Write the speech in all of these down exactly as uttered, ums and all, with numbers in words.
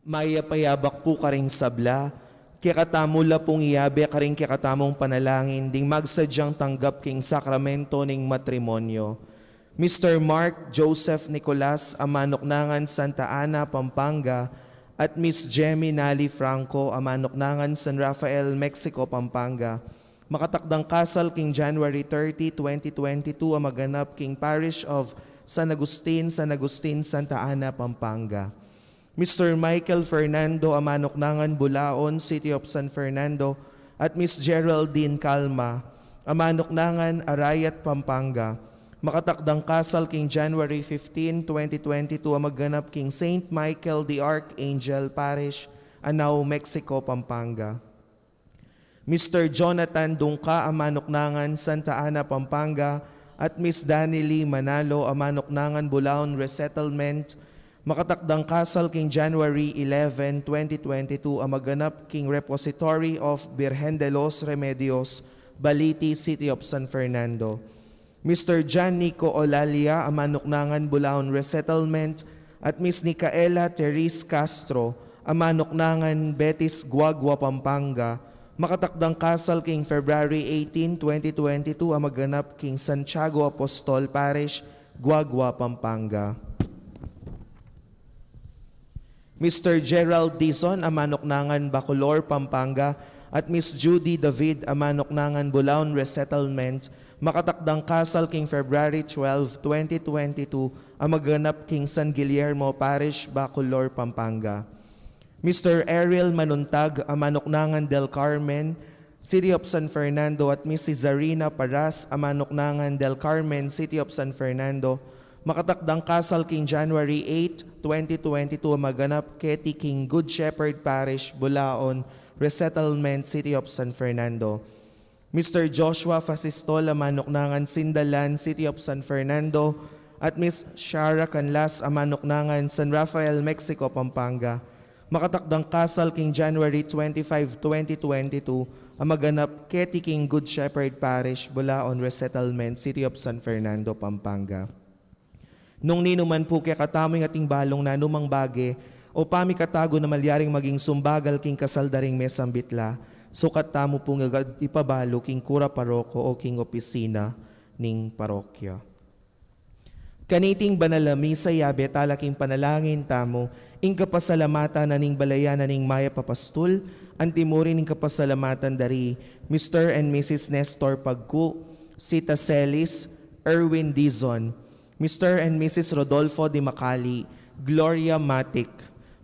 Mayap a yabak pu karing sabla, kekatamu la pung iyabe karing kekatamung panalangin ding magsadyang tanggap king sakramento ning matrimonyo. Mister Mark Joseph Nicolas, a manuknangan Santa Ana, Pampanga, at Miss Jemmy Nali Franco, a manuknangan San Rafael, Mexico, Pampanga, makatakdang kasal king January thirty, twenty twenty-two, a maganap king Parish of San Agustin, San Agustin, Santa Ana, Pampanga. Mister Michael Fernando, a manuknangan Bulaon, City of San Fernando, at Miss Geraldine Calma, a manuknangan Arayat, Pampanga, makatakdang kasal king January fifteen, twenty twenty-two, a maganap king Saint Michael the Archangel Parish, Anao, Mexico, Pampanga. Mister Jonathan Dungka, a manuknangan Santa Ana, Pampanga, at Miss Danny Lee Manalo, a manuknangan Bulaon Resettlement, makatakdang kasal king January eleven, twenty twenty-two, a maganap king Repository of Birhen de los Remedios, Baliti, City of San Fernando. Mister John Nico Olalia, a manuknangan Bulaon Resettlement, at Miss Nicaela Therese Castro, a manuknangan Betis, Guagua, Pampanga, makatakdang kasal king February eighteen, twenty twenty-two, a maganap king Santiago Apostol Parish, Guagua, Pampanga. Mister Gerald Dizon, a manuknangan Bacolor, Pampanga, at Miss Judy David, a manuknangan Bulaon Resettlement, makatakdang kasal king February twelve, twenty twenty-two, a maganap king San Guillermo Parish, Bacolor, Pampanga. Mister Ariel Manuntag, a manuknangan Del Carmen, City of San Fernando, at Miss Cesarina Paras, a manuknangan Del Carmen, City of San Fernando, makatakdang kasal king January eight, twenty twenty-two, a maganap keti king Good Shepherd Parish, Bulaon Resettlement, City of San Fernando. Mister Joshua Fasistol, a manuknangan Sindalan, City of San Fernando, at Miss Shara Canlas, a manuknangan San Rafael, Mexico, Pampanga, makatakdang kasal king January twenty-five, twenty twenty-two, a maganap keti king Good Shepherd Parish, Bulaon Resettlement, City of San Fernando, Pampanga. Nung ninu man pu kekatamu ing ating balung nanumang bage o pamikatagu na malyaring maging sumbagal king kasal da ring mesambit la, sukat tamu pung agad ipabalu king kura paroko o king opisina ning parokya. Kaniting banal a misa, yabe tala king panalangin tamu ing kapasalamatan na ning balayan na ning Mayap a Pastul, antimurin ing kapasalamatan da ri Mister and Missus Nestor Pagku, Sita Celis, Erwin Dizon, Mister and Missus Rodolfo Di Macali, Gloria Matic,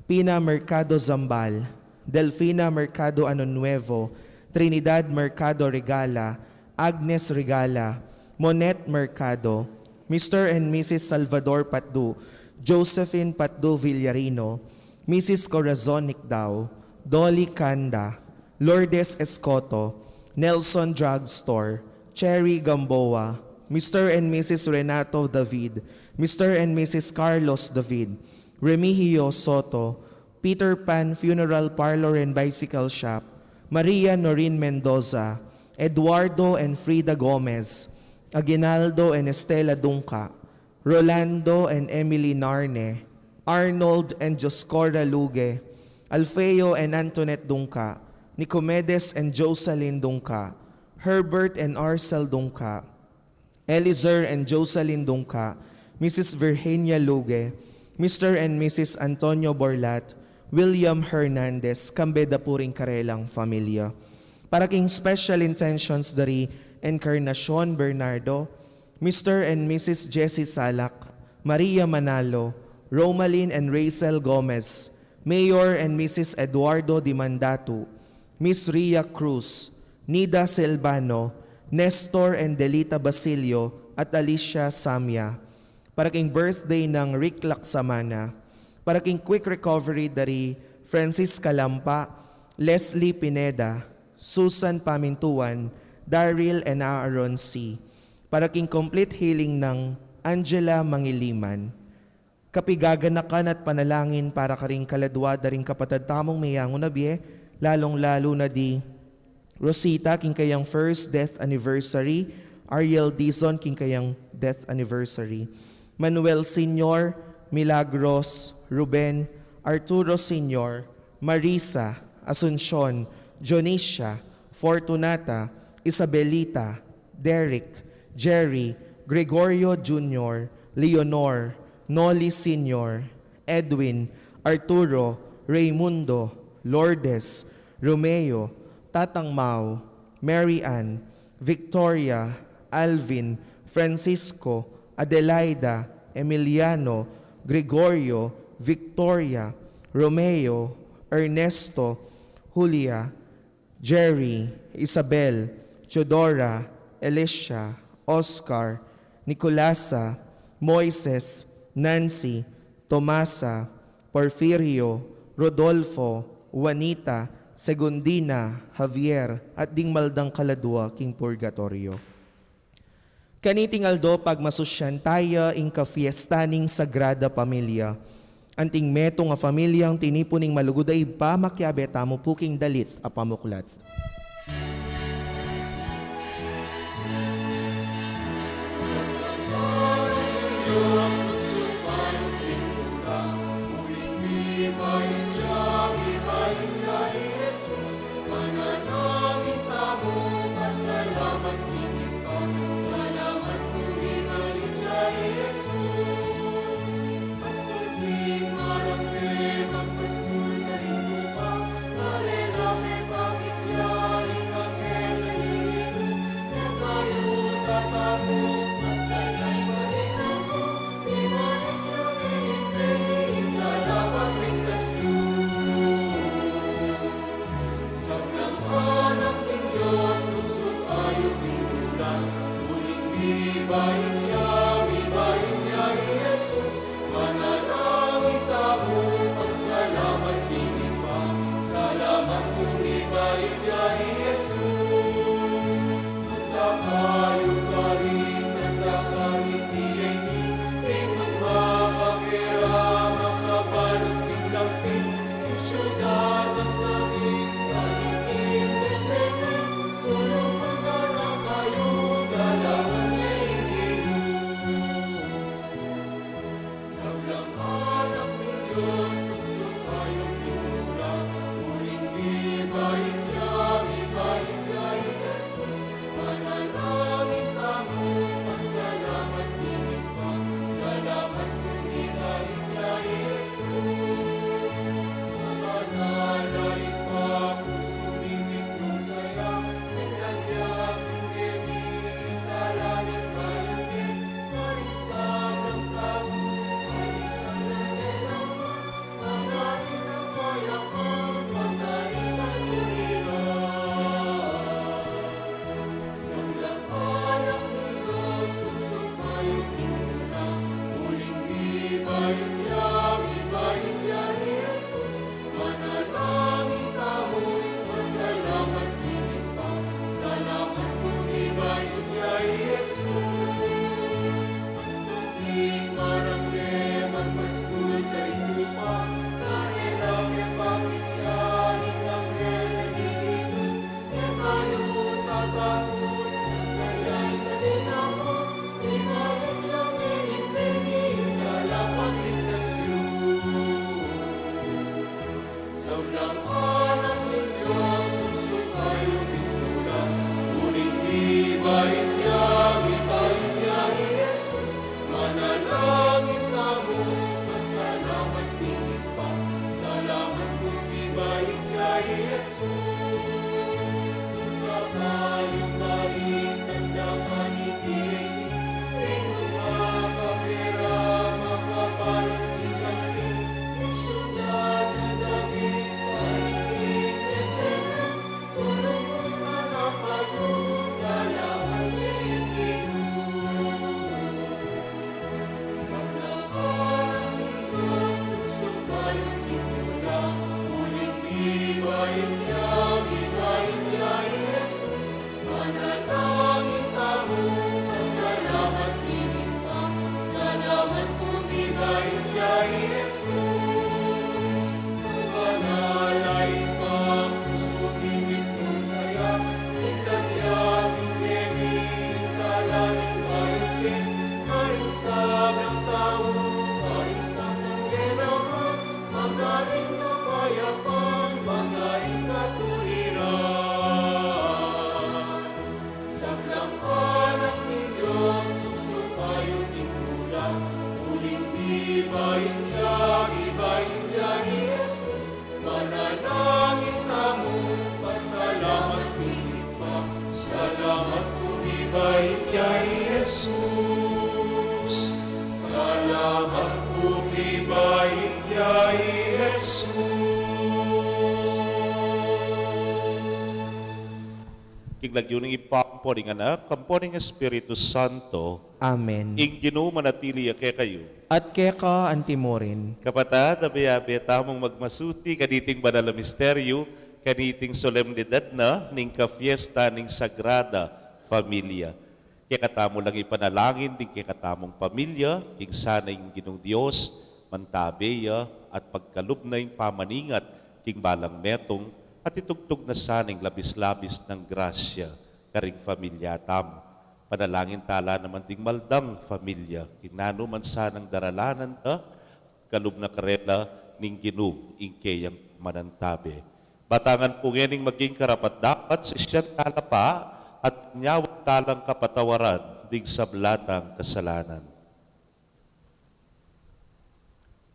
Pina Mercado Zambal, Delfina Mercado Añonuevo, Trinidad Mercado Regala, Agnes Regala, Monet Mercado, Mister and Missus Salvador Patdu, Josephine Patdu Villarino, Missus Corazon Nicdao, Dolly Canda, Lourdes Escoto, Nelson Drugstore, Cherry Gamboa, Mister and Missus Renato David, Mister and Missus Carlos David, Remigio Soto, Peter Pan Funeral Parlor and Bicycle Shop, Maria Noreen Mendoza, Eduardo and Frida Gomez, Aguinaldo and Estela Dungca, Rolando and Emily Narne, Arnold and Joscora Luge, Alfeo and Antoinette Dungca, Nicomedes and Jocelyn Dungca, Herbert and Arcel Dungca, Elizer and Jocelyn Dungca, Missus Virginia Luge, Mister and Missus Antonio Borlat, William Hernandez, kambe da pu ring karelang familia. Para king special intentions da ri Encarnacion Bernardo, Mister and Missus Jessie Salak, Maria Manalo, Romalyn and Rachel Gomez, Mayor and Missus Eduardo Dimandatu, Miss Ria Cruz, Nida Selbano, Nestor and Delita Basilio, at Alicia Samia. Para king birthday nang Rick Laksamana. Para king quick recovery da ri Francis Calampa, Leslie Pineda, Susan Pamintuan, Daryl and Aaron C. Para king complete healing nang Angela Mangiliman. Kapigaganakan at panalangin para karing kaladua da ring kapatad tamung meyangu na bie, lalung-lalu na di Rosita king kayang first death anniversary, Ariel Dizon king kayang death anniversary, Manuel Senior, Milagros, Ruben, Arturo Senior, Marisa, Asuncion, Dionisia, Fortunata, Isabelita, Derek, Jerry, Gregorio Junior, Leonor, Noli Senior, Edwin, Arturo, Raymundo, Lourdes, Romeo, Tatang Mau, Mary Ann, Victoria, Alvin, Francisco, Adelaida, Emiliano, Gregorio, Victoria, Romeo, Ernesto, Julia, Jerry, Isabel, Teodora, Alicia, Oscar, Nicolasa, Moises, Nancy, Tomasa, Porfirio, Rodolfo, Juanita, Segundina, Javier, at ding maldang kaladua king purgatoryo. Kaniting aldo pagmasusyan taya ing kafiesta ning Sagrada Familia. Anting metung a familiang tinipun ning malugud a Ibpa, makiabe tamu pu king dalit a pamuklat. Salamat pu mi bait ya i Jesus. Salamat pu mi bait ya i Jesus. King lagyu ning Ibpa, ampo ning Anak, ampo ning Espiritu Santo. Amen. Ing Ginu manatili ya kekayu. At keka antimurin. Kapatad, abe-abe tamung magmasuti kaniting banal a misteryu, kaniting solemnidad na ning kafiesta ning Sagrada Familia. Kekatamu lang ipanalangin ding kekatamung pamilya, king sana ing Ginung Dios mantabe ya at pagkalub na ing pamaningat king balang metung, at itugtug na sana ing labis-labis nang grasya karing familia tamu. Panalangin tala naman ding maldang familia, king nanu man sanang daralanan da, kalub na karela ning Ginu ing keyang manantabe. Batangan pu ngening maging karapat-dapat, sisian tala pa at nyawad talang kapatawaran ding sabla tang kasalanan.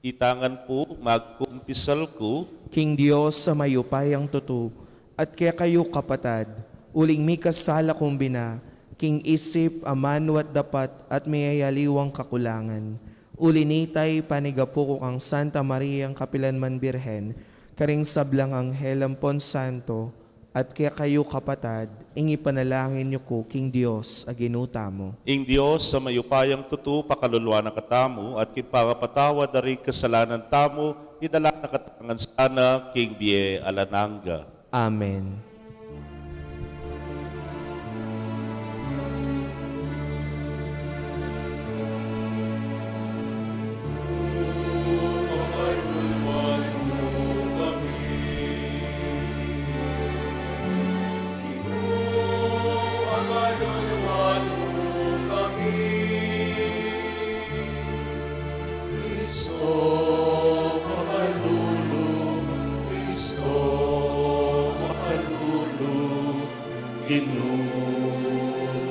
Itangan pu, magkumpisal ku king Dios a mayupayang tutu, at kekayu kapatad, uling mikasala kung bina, king isip, amanu at dapat, at miyayaliwang kakulangan. Uli nita, panigapu ku kang Santa Mariang kapilanman Birhen, karing sablang anghel ampon santo, at kekayu kapatad, ing ipanalangin yu ku king Dios a Ginu tamu. Ing Dios a mayupayang tutu pakaluluan na katamu, at king pangapatawad da ring kasalanan tamu, idala na katamu ngan sana king bie alang angga. Amen. Kristo, pakalulu, Kristo, pakalulu, Ginu,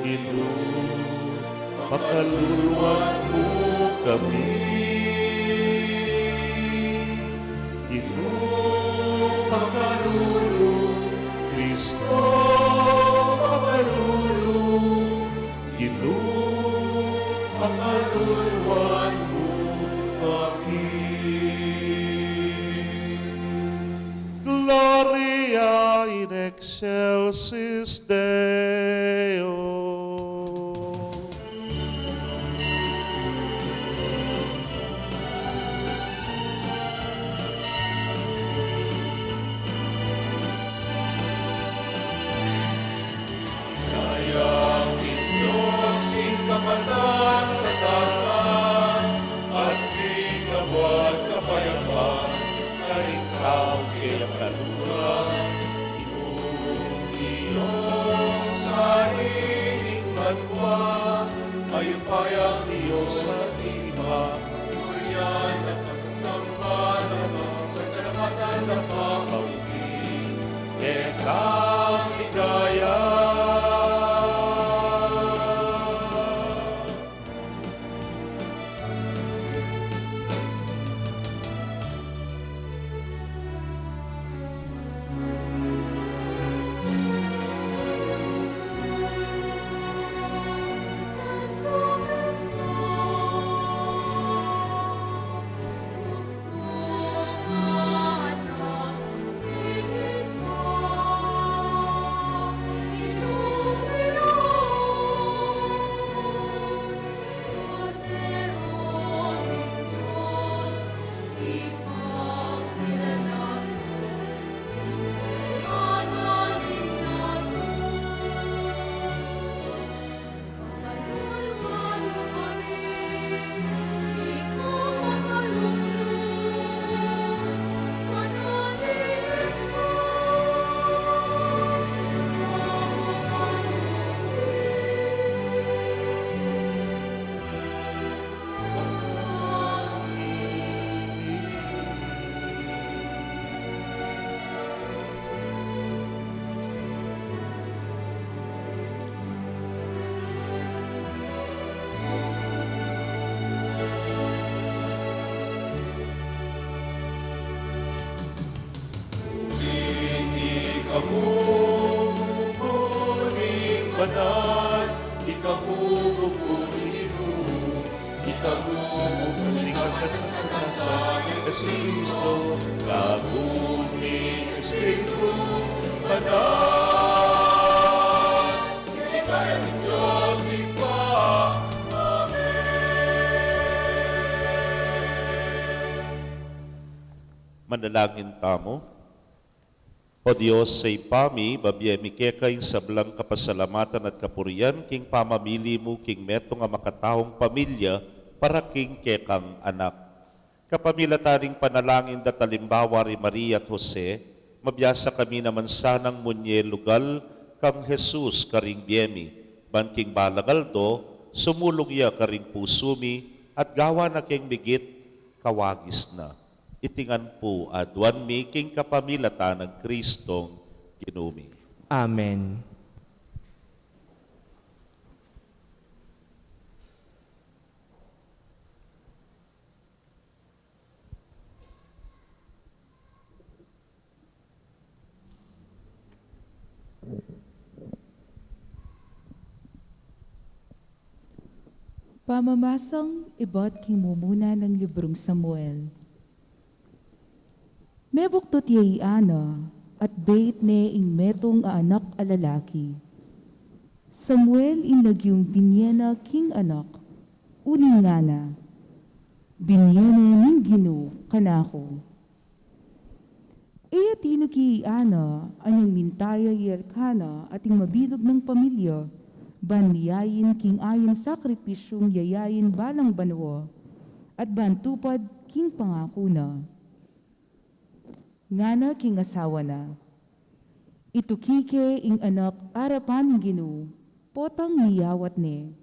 Ginu, pakaluluan mu kami. Ginu, pakalulu, Kristo, pakalulu, Ginu, pakaluluan mu kami. Gloria in excelsis Deo. Dayang ning Dios king kapatas-katasan, at king lagyu at kapayapan, karing taung keyang kaluguran. Ginung Dios, Ari ning banua, mayupayang Dios at Ibpa, purian at pasalamatan, pasalamatan at pamaulian. Kekang ligaya. Sini kamu, bukun Ikamumu ku ning Ginu, ikamumu ku ning Anak a Jesucristo, lagu ning Espiritu Santo. Ika ing Dios Ibpa. Amen. Manalangin tamu. O Dios a Ibpa mi, babie mi keka ing sablang kapasalamatan at kapurian king pamamili mu king metung a makataung pamilya para king kekang anak. Kapamilatan ning panalangin dat alimbawa ri Maria at Jose, mabiasa kami naman sanang munye lugal kang Jesus karing bie mi, ban king balang aldo, sumulung ya karing pusu mi, at gawan na keng migit kawagis na. Iti ngan pu aduan mi king kapamilatan nang Kristong Ginu mi. Amen. Pamamasang ibat king mumuna nang librung Samuel. Mebuktut ya i Ana, at beit ne ing metung a anak a lalaki. Samuel ing lagyung binie na king anak, uling ngana, binie ne ning Ginu kanaku. E ya tinuki i Ana, anyang minta ya i Elkana at ing mabilug nang pamilya, ban miyain king ayan sakripisyung yayain balang banua, at ban tupad king pangaku na. Ngana king asawa na, ituki ke ing anak arapan ning Ginu, potang miyawat ne,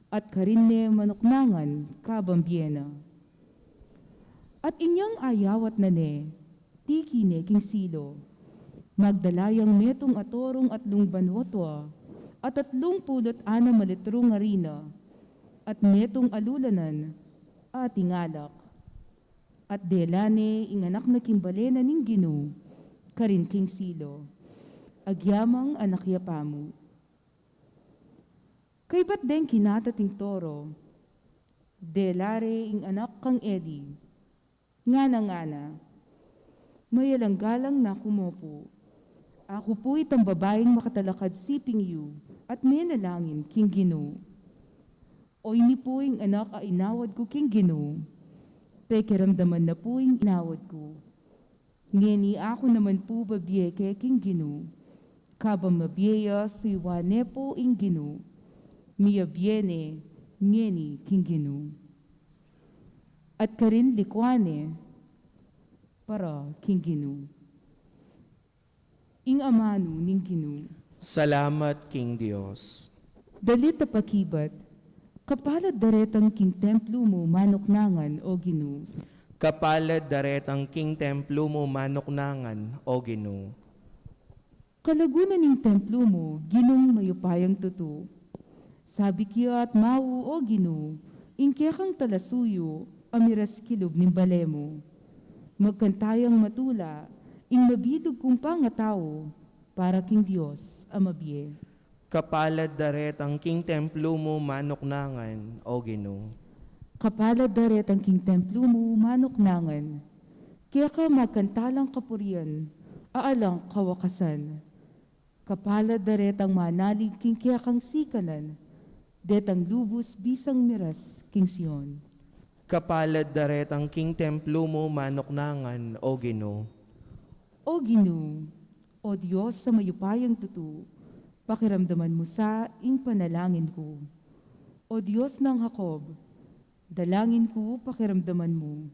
at karin ne manuknangan kabang bie na. At inyang ayawat na ne, tiki ne king Silo. Magdala yang metung a torung atlung banua tua, at atlung pulu't anam a litrung arina, at metung a lulanan a ating alak. At dela ne ing anak na king bale na ning Ginu, karin king Silo, agyamang anak ya pamu. Kaybat deng kinata ting toro, dela re ing anak kang Eli. Ngana, ngana, mayalang galang na ku mu pu. Aku pu itang babaing makatalakad siping yu, at menalangin king Ginu. Oyni pu ing anak a inawad ku king Ginu. Pekiramdaman na pu ing inawad ku. Ngeni aku naman pu babie ke king Ginu. Kabang mabie ya, suyuan ne pu ing Ginu. Miyabie ne ngeni king Ginu. At karin likuan ne para king Ginu. Ing amanu ning Ginu. Salamat king Dios. Dalit a pakibat. Kapalad daretang king templu mu manuknangan, o Ginu. Kapalad daretang king templu mu manuknangan, o Ginu. Kalagunan ning templu mu, Ginung mayupayang tutu. Sabik ya at mau, o Ginu, ing kekang talasuyu a miras kilub ning bale mu. Magkanta yang matula ing mabilug kung pangatau para king Dios a mabie. Kapalad daretang king templu mu manuknangan, o Ginu. Kapalad daretang king templu mu manuknangan. Keka magkanta lang kapurian a alang kawakasan. Kapalad daretang manalig king kekang sikanan, detang lubus bisang miras king Sion. Kapalad daretang king templu mu manuknangan, o Ginu. O Ginu, o Dios a mayupayang tutu, pakiramdaman mu sa ing panalangin ku. O Dios nang Jacob, dalangin ku, pakiramdaman mu.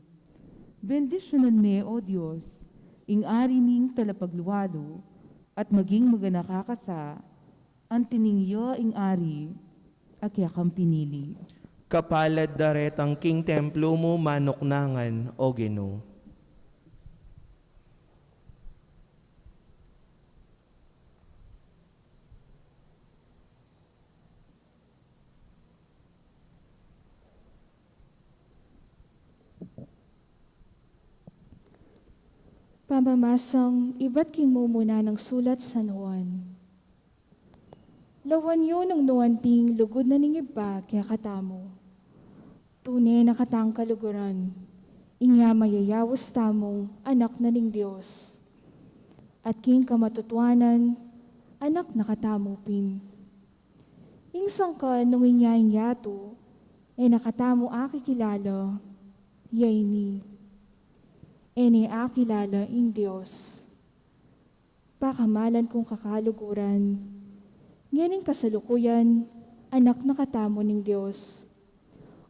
Bendisyunan me, o Dios, ing ari ming talapagluwalu, at maging maganaka ka sa, anti ning iya ing ari a kekang pinili. Kapalad daretang king templu mu manuknangan, o Ginu. Pamamasang ibat king mumuna nang sulat San Juan. Lawan yu nung nu anting lugud na ning Ibpa kekatamu. Tune na katang kaluguran, inya mayayaus tamung anak na ning Dios. At king kamatutuanan, anak na katamu pin. Ing sangkan nung inya ing yatu, e na katamu akikilala, ya ini, e ne akilala ing Dios. Pakamalan kung kakaluguran, ngening kasalukuyan, anak na katamu ning Dios.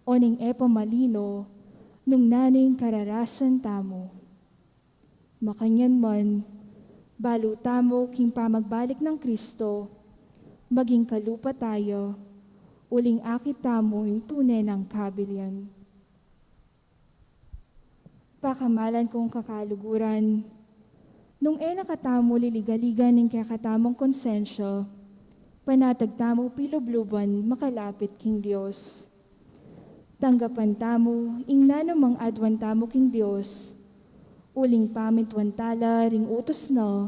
Oneng e pa malino nung nanu ing kararasan tamu. Makanyan man, balu tamu king pamagbalik nang Kristo, maging kalupa taya, uling akit tamu ing tune nang kabilian. Pakamalan kung kakaluguran, nung e na katamu liligaligan ning kekatamung konsensya, panatag tamu pilubluban makalapit king Dios. Tanggapan tamu ing nanumang aduan tamu king Dios, uling pamintuan tala ring utus na,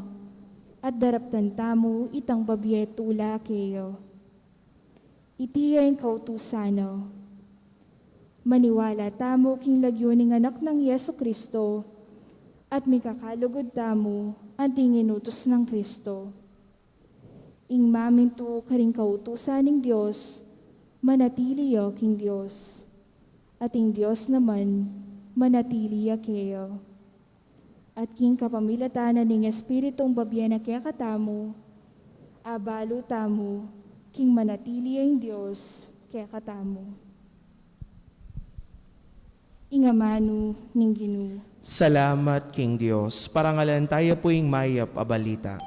at daraptan tamu itang babie tula keya. Iti ya ing kautusan na. Maniwala tamu king lagyu ning Anak nang Jesu Kristo, at mikakalugud tamu anting inutus nang Kristo. Ing mamintu karing kautusan ning Dios, manatili ya king Dios, at ing Dios naman, manatili ya keya. At king kapamilatan na ning Espiritung babie na kekatamu, abalu tamu king manatili ing Dios kekatamu. Ing amanu ning Ginu. Salamat king Dios. Parangalan taya pu ing mayap a balita.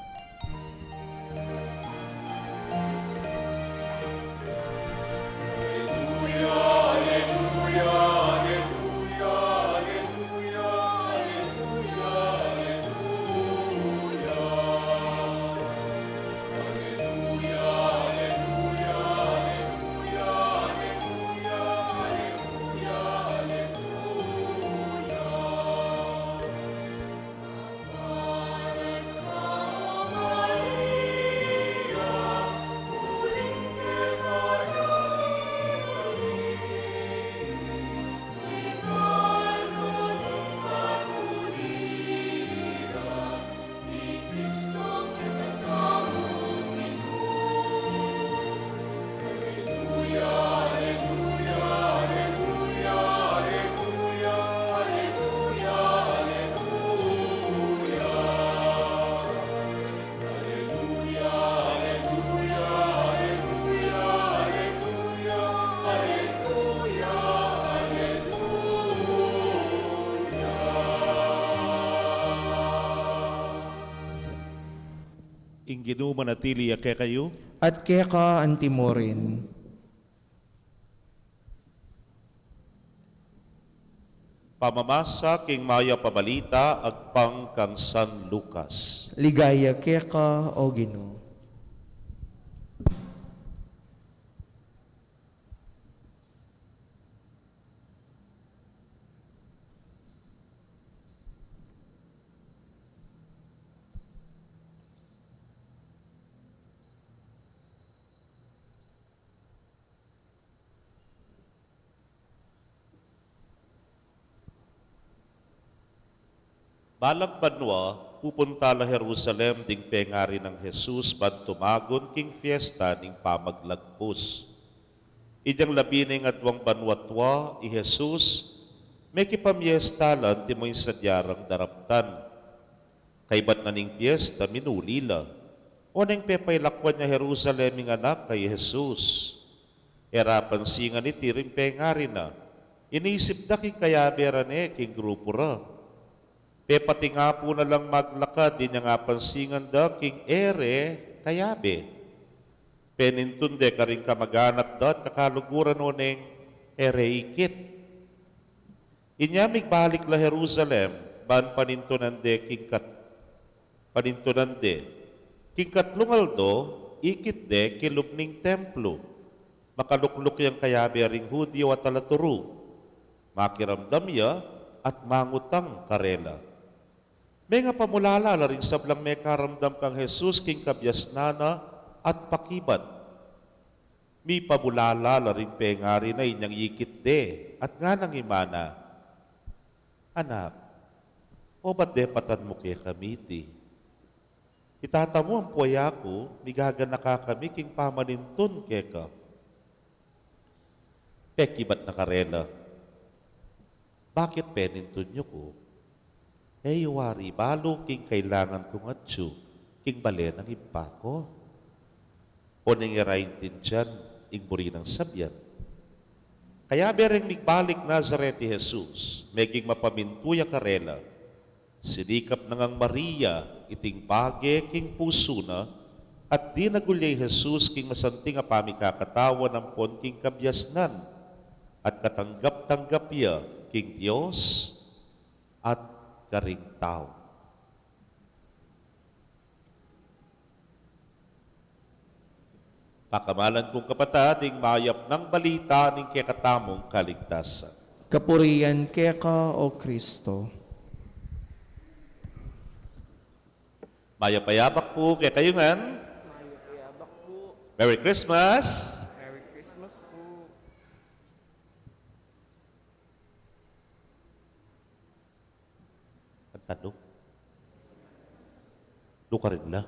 Ing Ginu manatili ya kekayu. At keka antimurin. Pamamasa king mayap a balita agpang kang San Lucas. Ligaya keka, O Ginu. Balang banua, pupunta la Jerusalem ding pengari nang Jesus ban tumagun king fiesta ning Pamaglagpus. Inyang labi na ing aduang banua tua i Jesus, mekipamiesta la antimo ing sadya rang daraptan. Kaybat na ning piesta, minuli la. Oneng pepailakwan ya Jerusalem ing anak a i Jesus. E ra pansingan iti ring pengari na. Inisip da king kayabe ra ne king grupu ra. Pepatingapu na lang maglakad, inyang apansingan da king e re kayabe. Penintun de karing kamaganak da at kakaluguran oneng e re ikit. Inya migbalik la Jerusalem, ban panintunan de king kat-, panintunan de. King katlung aldo, ikit de king lub ning templu. Makalukluk yang kayabe ring Judio at alaturu. Makiramdam ya at mangutang karela. Mengapamulala la ring sablang mekaramdam kang Jesus king kabiasnan na at pakibat. Mipabulala la ring pengari na inyang ikit de, at nganang imana, "Anak, obat depatan mu kekami iti? I tata mu ampo i aku, migaganaka kami king pamanintun keka." Pekibat na karela, "Bakit penintun yu ku? E yu wari balu king kailangan kung atyu king bale nang ibpa ku?" Oneng e ra intindian ing buri nang sabian. Kayabe reng migbalik Nazaret i Jesus, meging mapamintu ya karela. Sinikap na ngang Maria iting bage king pusu na, at dinagul ya i Jesus king masanting a pamikakatawan ampon king kabiasnan, at katanggap-tanggap ya king Dios at karing tau. Pakamalan kung kapatad, ing mayap nang balita ning kekatamung kaligtasan. Kapurian keka, O Kristo. Mayap a yabak pu kekayu ngan. Mayap a yabak pu. Merry Christmas. Merry Christmas pu. Ang tanong, lukarin la.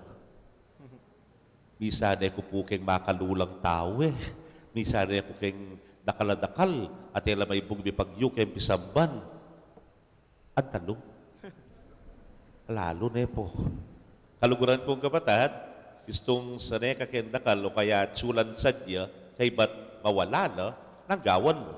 Misan e ku pu keng makalulang tau e. Misan e ku keng dakal a dakal, at e la maibug mi pagyu keng pisamban. Ang tanong, lalu ne pu. Kaluguran kung kapatad, istung sane ka keng dakal o kaya atyu lang sadya, kaybat mawala la, nanu gawan mu?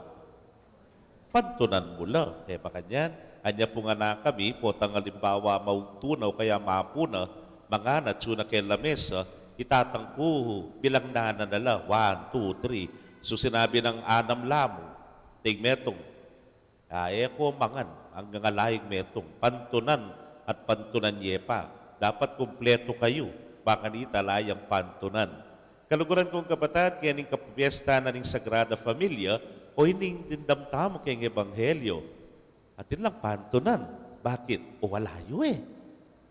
Pantunan mu la. E makanyan, anya pung anak kami, potang alimbawa, maugtu na o kaya mapu na, mangan na, atyu na keng lamesa, i tatang ku, bilang na na la, one, two, three. So sinabi nang anam la mu, deng metung, a, e ku mangan, anggang ala ing metung, pantunan at pantunan ye pa. Dapat kumpletu kayu, ba kanita ala yang pantunan. Kaluguran kung kapatad, keng kapiesta na ning Sagrada Familia, o ining dimdam tamu keng Ebanghelyo, atin lang pantunan. Bakit? O ala yu e.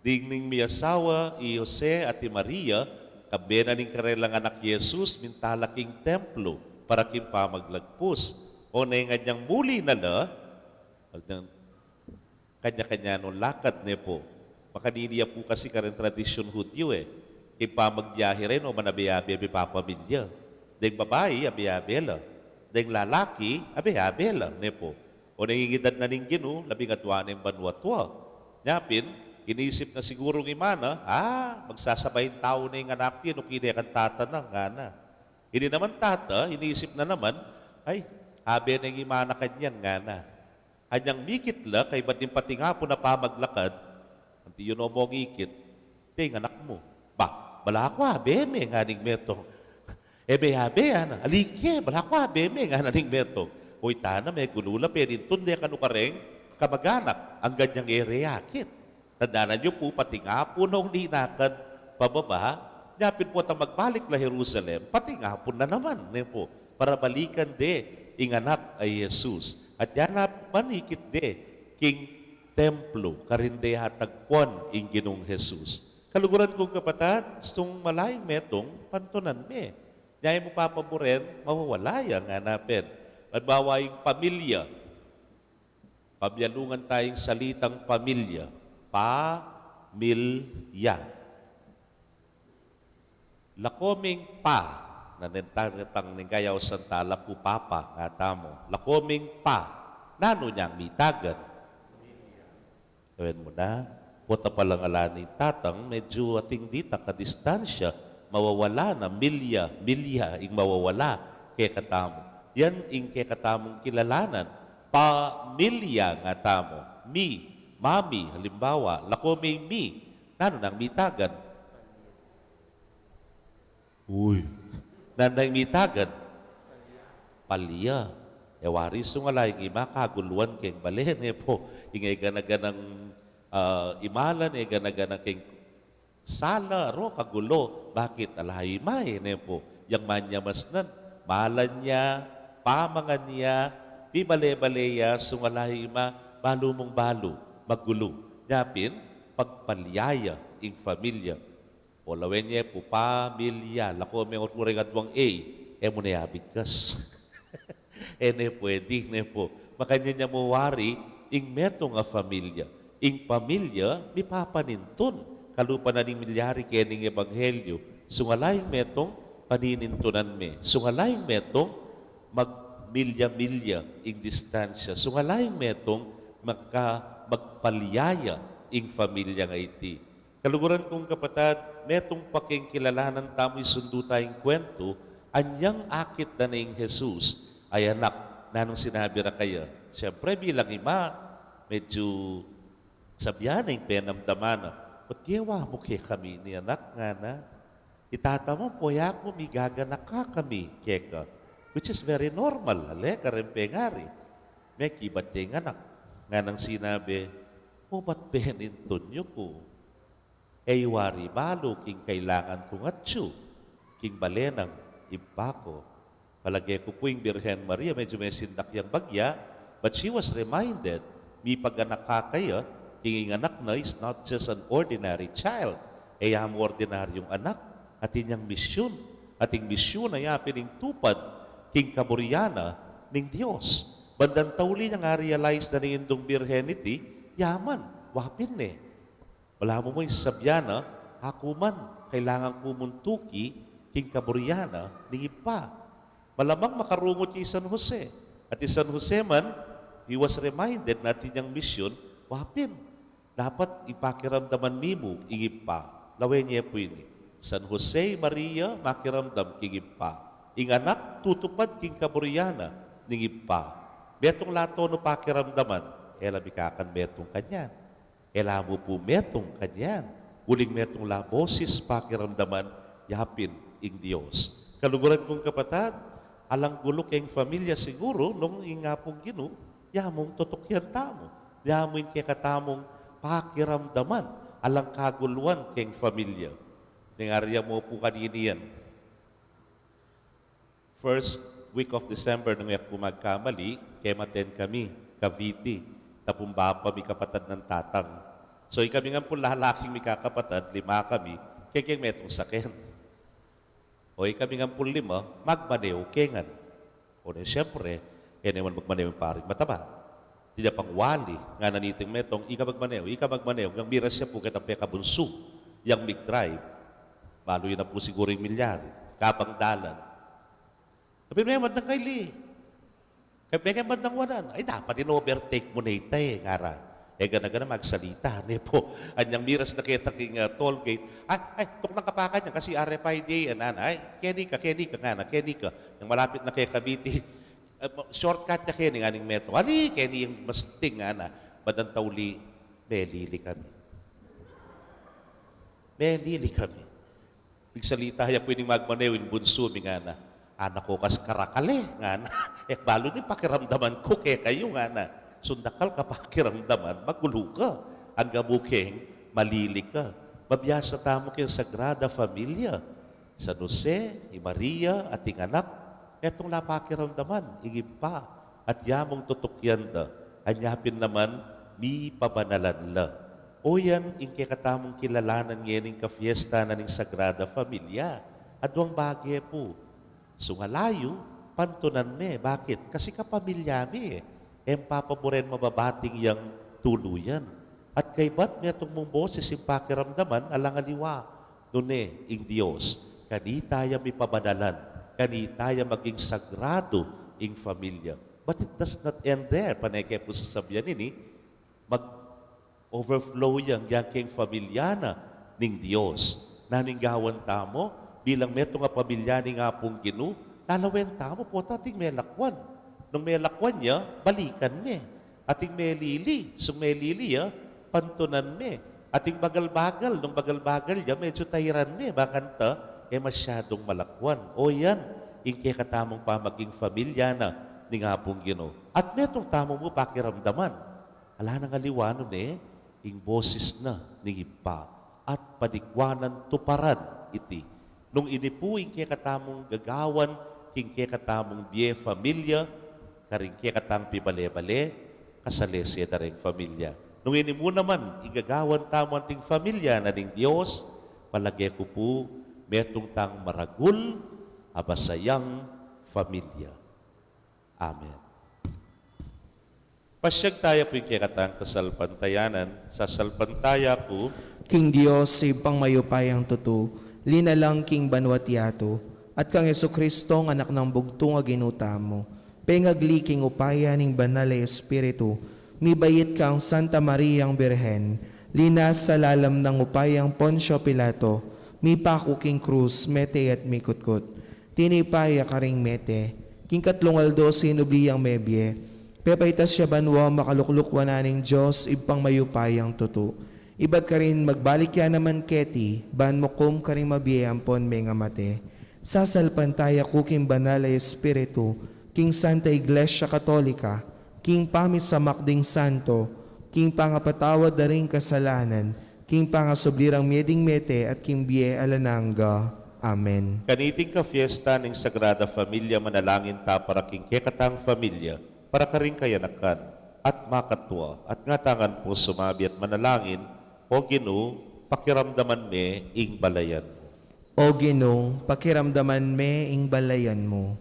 Ding ning miasawa i Jose at i Maria, kambe na ning karelang anak Jesus, minta la king templo para king pamaglagpus. Oneng anyang muli na la, anyang kanya-kanya nung lakad, ne pu. Makanini ya pu kasi kareng tradisyun Hudyu e. King pamagbiyahe reni, o man abe-abe, abe papamilya. Deng babai, abe-abe la. Deng lalaki, abe-abe la, ne pu. Oneng ing idad na ning Ginu, labing adua neng banua tua. Nyapin, inisip na sigurung imana, a, magsasabay tau ne ing anak yu, nuki ne kang tata na, ngana. Ini naman tata, inisip na naman, ay, abe neng imana kanyan, ngana. Anyang mikit la, kaybat ning patingapun a pamaglakad, anti yu no mong ikit, "Te, ing anak mu." "Ba, bala ku abe me," ngana ning metung. "E be abe, ana." "Ali ke, bala ku abe me," ngana ning metung. Oy, tana, megulu la, penintun de kanu kareng kamaganak, anggang e re akit. Tandanan yu pu, patingapun nong linakad pababa, nyapin potang magbalik la Jerusalem, patingapun na naman, ne pu, para balikan de ing anak a Jesus. At ya naman ikit de king templo, karin de atagpuan ing Ginung Jesus. Kaluguran kung kapatad, istung mala ing metung, pantunan me. Nya e mu papaburen, mawawala ya, ngana pin. Halimbawa, ing pamilya. Pamialungan ta ing salitang pamilya. Pamilya. Lako ming pa, nanentan tang ning gayaw santa, laku papa, ngatamu. Lako ming pa, nanu nyang mitagan? Ewen mu na, pota palang ala ning tatang, medyu ating dita kadistansya, mawawala na, milya, milya, ing mawawala, kekatamu. Yan ing kekatamung kilalanan, pamilya ngatamu. Mi, mami, halimbawa, lako ming mi, nanu nang mitagan? Uy, nanu nang mitagan? Palya. E wari sung ala ing ima kaguluan keng bale, ne pu. Ing e gana-ganang, ah, imalan, e gana-gana keng sala, aro kagulo. Bakit? Ala ima e, ne pu. Yang manyamasnan, malan ya, pamangan ya, pibale-bale ya, sung ala ing ima, balu mung balu, magulu. Nyapin, pagpalya ya ing familia. O lawen ye pu, pamilya. Lako me ing orkureng aduang A. E mu ne abigkas. E ne pwede, ne pu. Makanyan ya mu wari, ing metung a familia. Ing pamilya, mipapanintun. Kalupa na ning milyari kening ebanghelyu. Sungala ing metung, paninintunan me. Sungala ing metung, magmilya-milya ing distansya. Sungala ing metung, magka-, magpalyaya ing familia nga iti. Kaluguran kung kapatad, metung pa king kilalanan tamu, isundu tayang kwentu, anyang akit da ne ing Jesus a anak, nanung sinabi ra kaya? Siyempre, bilang ima, medyu sabyan na ing penamdaman na, "Ba't gewa mu kekami ini, anak?" ngana. "I tata mu, pu, e ya ku migaganaka kami keka." Which is very normal, ale, kareng pengari. Mekibat ya ing anak. Nganang sinabi, "O, ba't penintun yu ku? E yu wari balu king kailangan kung atyu king bale nang Ibpa ku." Palage ku pu ing Birhen Maria, medyu mesindak yang bagya, but she was reminded, mipaganaka kaya, king ing anak na is not just an ordinary child, e ya mu ordinaryung anak, atin yang misyun, ating misyun a yapin ing tupad king kaburian na ning Dios. Bandang tauli niyang a-realize na ning Indung Birhen iti, yaman, wapin ne. Balamu mu ing sasabyan na, "Aku man, kailangan ku mung tuki king kaburian na ning Ibpa." Malamang makarungut ya i San Jose. At i San Jose man, he was reminded na atin yang misyun, wapin. Dapat ipakiramdaman mi mu ing Ibpa. Lawen ye pu ini. San Jose, Maria, makiramdam king Ibpa. Ing anak, tutupad king kaburian na ning Ibpa. Metung la tonu pakiramdaman, e la mikakan metung kanyan. E la mu pu metung kanyan, uling metung la bosis pakiramdaman, yapin ing Dios. Kaluguran kung kapatad, alang gulu keng familia siguru, nung ing Apung Ginu, ya mung tutukian tamu, ya mu ing kekatamung pakiramdaman, alang kaguluan keng familia. Ning arya mu pu kanini yan. First week of December, nung e ku magkamali, kematen kami, Cavite, tapung bapa mi kapatad nang tatang. So, ikami ngan pung lalaking mikakapatad, lima kami, keng, keng metung saken. O, ikami ngan pung lima, magmanew ke ngan. O, ne, siyempre, e ne man magmanew ing paring mataba. Atin ya pang wali, ngana niting metung, "Ika magmanew, ika magmanew," ngang miras ya pu ketang pekabunsu, yang mig-drive. Balu yu na pu siguru ing milyari, kabang dalan. Tapi me, madnang kaili. Kaya me, kaya madnang wanan. "Ay, dapat in-overtake mu ne ita e," ngara. E gana-gana magsalita, ne pu. Anyang miras na keta king, ah, toll gate. "Ay, ay, tuknang kapakan yan kasi R F I D yan, ngana. Ay, keni ka, keni ka, ngana, keni ka." Yang malapit na keng Cavite, ah, ma-, shortcut ya keni, ngana ning metung. "Ali, keni yang mas ting," ngana. Bandang tauli, melili kami. Melili kami. Migsalita ya pu ining magmanew, ing bunsu mi, ngana, "Anak ko, kas karakal e," ngana. "E balu ning pakiramdaman ku kekayu," ngana. Sundakal ka pakiramdaman, magulu ka. Angga mu keng malili ka. Mabiasa tamu keng Sagrada Familia. San Jose, i Maria, at ing anak, metung la pakiramdaman ing Ibpa, at ya mung tutukian da, anya pin naman mipabanalan la. O yan ing kekatamung kilalanan ngening kafiesta na ning Sagrada Familia. Aduang bage pu. Sungala yu, pantunan me. Bakit? Kasi kapamilya mi e. E mu papaburen mababating yang tuluyan. At kaybat metung mung bosis ing pakiramdaman, alang aliwa, nune ing Dios, kanita ya mipabanalan, kanita ya maging sagrado ing familia. But it does not end there. Pane ke pu sasabyan ini, mag-overflow yang, yang keng familia na ning Dios. Nanu ing gawan tamu, bilang metung a pamilya ning Apung Ginu, lalawen tamu, pota ating melakwan. Nung melakwan ya, balikan me. Ating melili, sung melili ya, pantunan me. Ating bagal-bagal, nung bagal-bagal ya, medyu tairan me, bakanta e masyadung malakwan. O yan ing kekatamung pamaging familia na ning Apung Ginu. At metung tamu mu pakiramdaman, ala nang aliwa nune ing bosis na ning Ibpa at panikwanan tuparan iti. Nung ini pu ing kekatamung gagawan king kekatamung bie familia, karing kekatang pibale-bale, kasalese da reng familia. Nung ini mu naman ing gagawan tamu anting familia na ning Dios, palage ku pu, metung tang maragul, a masayang familia. Amen. Pasiag taya pu king kekatang kasalpantayanan, sasalpantaya ku king Dios, Ibpang mayupayang tutu, linalang king banua't yatu, at kang Jesucristo, Anak nang bugtung a Ginu tamu, pengagli king upaya ning Banal a Espiritu, mibait kang Santa Mariang Birhen, linasa lalam nang upayang Poncio Pilato, mipaku king krus, mete at mikutkut. Tinipa ya karing mete, king katlung aldo sinubli yang mebie, pepaitas ya banua, makalukluk wanan ning Dios, Ibpang mayupayang tutu. Ibat karin magbalik ya naman keti, ban mukum karing mabie ampon mengamate. Sasalpantaya ku king Banal a Espiritu, king Santa Iglesia Katolika, king pamisamak ding santo, king pangapatawad da ring kasalanan, king pangasubli rang mie ding mete at king bie alang angga. Amen. Kaniting kafiesta ning Sagrada Familia, manalangin ta para king kekatang familia, para karing kayanakan, at makatua, at ngatamu ngan pu sumabi at manalangin, O Ginu, pakiramdaman me ing balayan mu. O Ginu, pakiramdaman me ing balayan mu.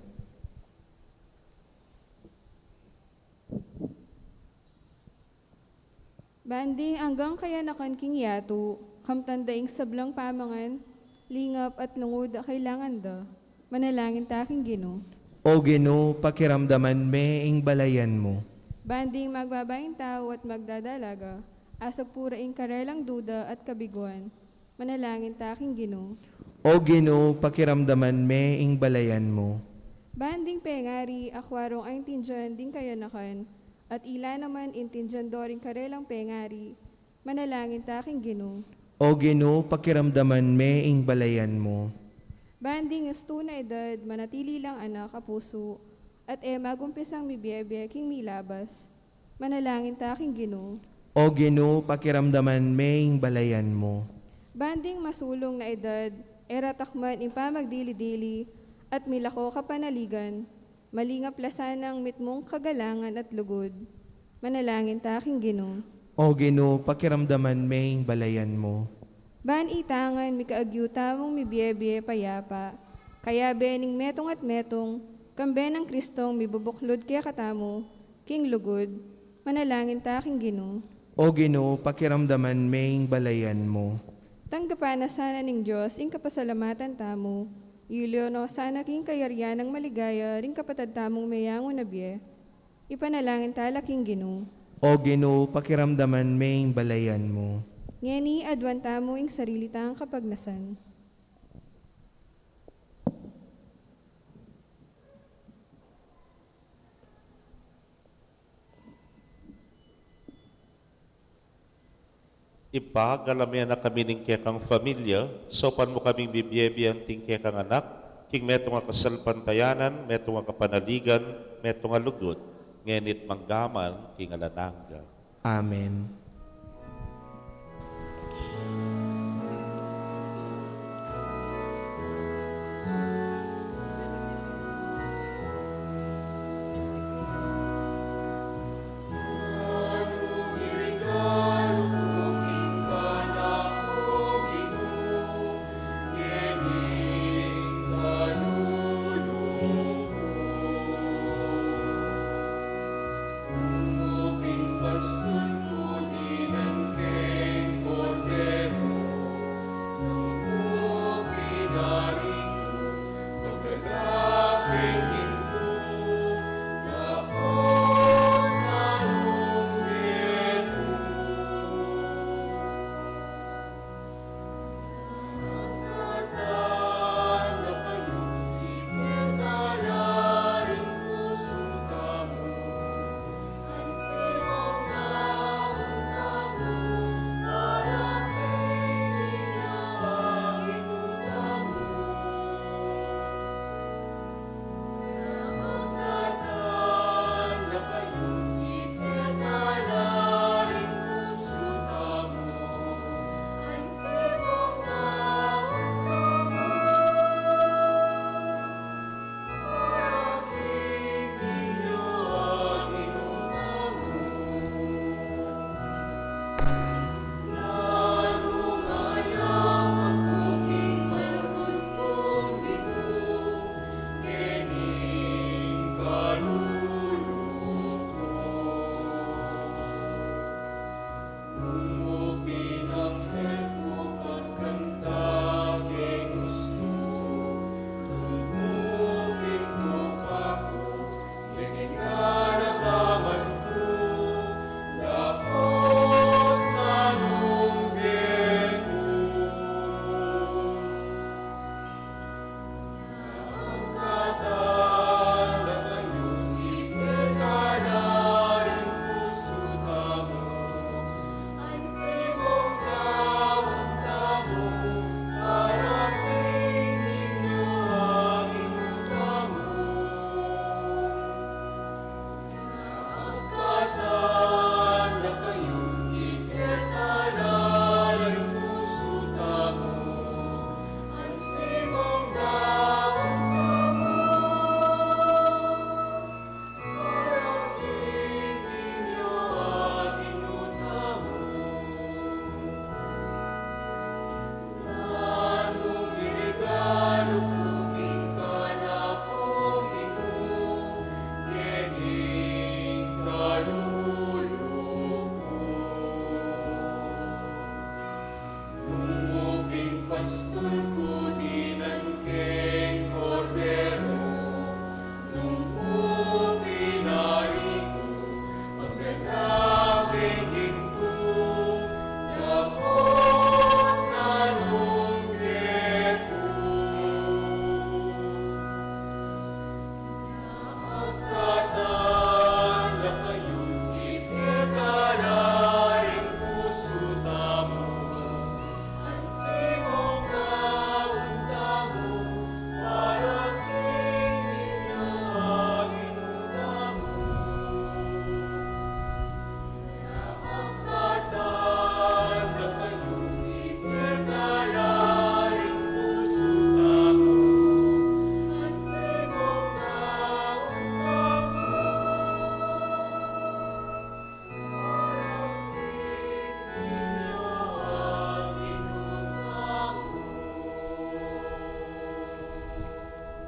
Ban ding anggang kayanakan king yatu, kamtan da ing sablang pamangan, lingap at lungud a kailangan da. Manalangin ta king Ginu. O Ginu, pakiramdaman me ing balayan mu. Ban ding magbabaying tau at magdadalaga, asagpu ra ing karelang duda at kabiguan. Manalangin ta king Ginu. O Ginu, pakiramdaman me ing balayan mu. Ban ding pengari a kwarong aintindian ding kayanakan, at ila naman intindian do ring karelang pengari. Manalangin ta king Ginu. O Ginu, pakiramdaman me ing balayan mu. Ban ding astu na edad manatili lang anak a pusu, at e magumpisang mibiebie king milabas. Manalangin ta king Ginu. O Ginu, pakiramdaman me ing balayan mu. Ban ding masulung na edad, e ra takman ing pamagdili-dili, at milako kapanaligan, malingap la sanang mitmung kagalangan at lugud. Manalangin ta king Ginu. O Ginu, pakiramdaman me ing balayan mu. Ban ita ngan mikaagyu tamung mibiebie payapa, kayabe ning metung at metung, kambe nang Kristong mibubuklud kekatamu, king lugud, manalangin ta king Ginu. O Ginu, pakiramdaman me ing balayan mu. Tanggapan na sana ning Dios ing kapasalamatan tamu, iulyu no sana king kayarian nang maligaya ring kapatad tamung meyangu na bie. Ipanalangin ta la king Ginu. O Ginu, pakiramdaman me ing balayan mu. Ngeni aduan tamu ing sarili tang kapagnasan. Ibpa, galame na kami ning kekang familia, saupan mu kaming bibie-bie anting kekang anak, king metung a kasalpantayanan, metung a kapanaligan, metung a lugud, ngeni't manggaman king alang angga. Amen.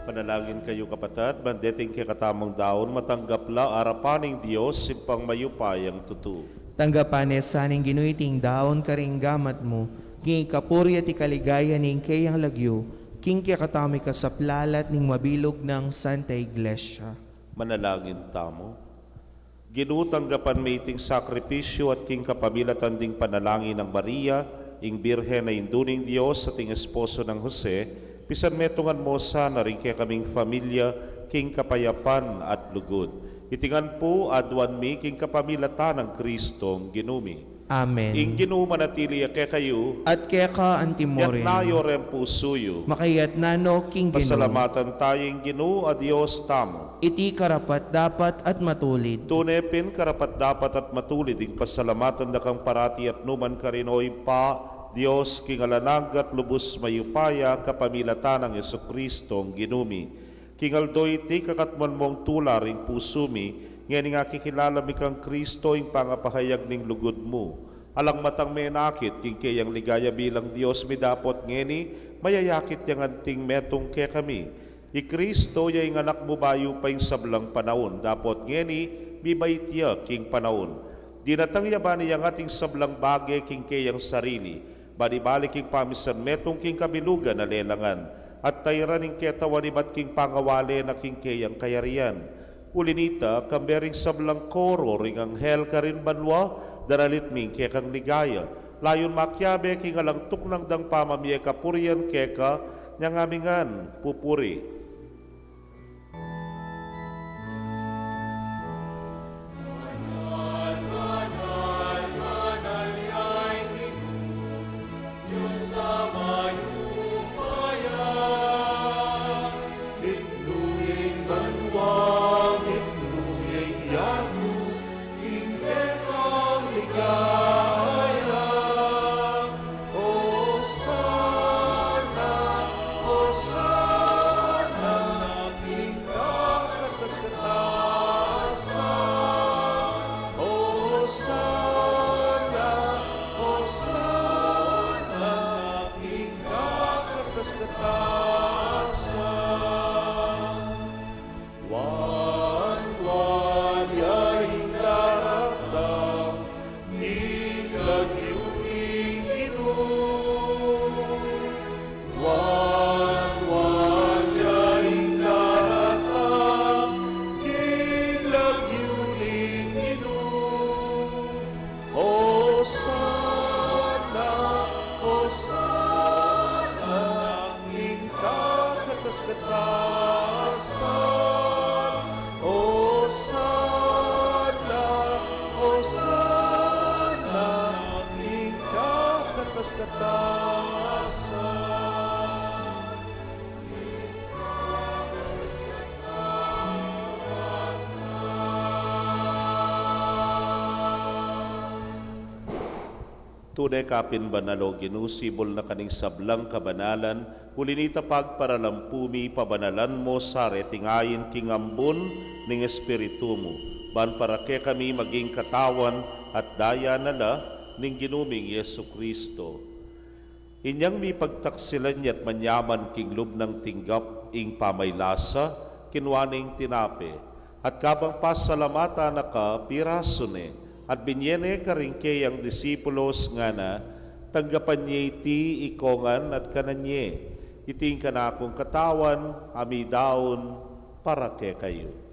Panalangin kayu, kapatad, ban deting kekatamung daun matanggap la arapan ning Dios, Ibpang mayupayang tutu. Tanggapan ne sa ning Ginu iting daun karing gamat mu, king ikapuri at ikaligaya ning keyang lagyu, king kekatamung ikasaplalat ning mabilug nang Santa Iglesia. Manalangin tamu. Ginu, tanggapan me iting sakripisyu at king kapamilatan ding panalangin nang Maria, ing Birhen a Indu ning Dios, at ing esposo nang Jose, pisanmetungan mu sana ring kekaming familia king kapayapan at lugud. Iti ngan pu aduan mi king kapamilatan nang Kristong Ginu mi. Amen. Ing Ginu manatili ya kekayu. At keka antimurin. Itas yu ring pusu yu. Makaitas no king Ginu. Pasalamatan tamu ing Ginu a Dios tamu. Iti karapat-dapat at matulid. Tune pin karapat-dapat at matulid ing pasalamatan da kang parati at nukarin man, O Ibpa, Dios king alang angga at lubus mayupaya, kapamilatan nang Jesukristong Ginu mi. King aldo iti, kakatmuan mung tula ring pusu mi, ngening akikilala mi kang Kristo, ing pangapahayag ning lugud mu. Alang matang menakit king keyang ligaya bilang Dios mi, dapot ngeni mayayakit yang anting metung kekami. I Kristo ya ing Anak mu bayu pa ing sablang panaun, dapot ngeni mibait ya king panaun. Dinatang ya ban iyangat ing sablang bage king keyang sarili, ban ibalik ing pamisanmetung king kabilugan a lelangan, at tairan ing ketawan ibat king pangawale na king keyang kayarian. Uli nita, kambe ring sablang koro ring anghel karin banua, daralit mi ing kekang ligaya. Layun makiabe king alang tuknang dang pamamie kapurian keka, nyang ami ngan pupuri. Osana, Osana, king kakatas-katasan. Osana, Osana, king kakatas-katasan. Wanwan ya ing daratang king lagyu ning Ginu. Wanwan ya ing daratang king lagyu ning Ginu. Osana, Osana, king kakatas-katasan. Osana, Osana, king kakatas-katasan. Tune ka pin banal, O Ginu, sibul na ka ning sablang kabanalan, uli nita pagparalampu mi, pabanalan mu sa reting ain king ambun ning Espiritu mu, ban para kekami maging katawan at daya na la ning Ginu ming Jesucristo. Inyang mipagtaksilan ya't manyaman king lub nang tinggap ing pamaylasa, kinua ne ing tinape, at kabang pasalamatan na ka, pirasu ne, at binye ne karing keyang disipulos, ngana: Tanggapan ye iti ikongan at kanan ye. Iti ing kanakung katawan, a midaun para kekayu.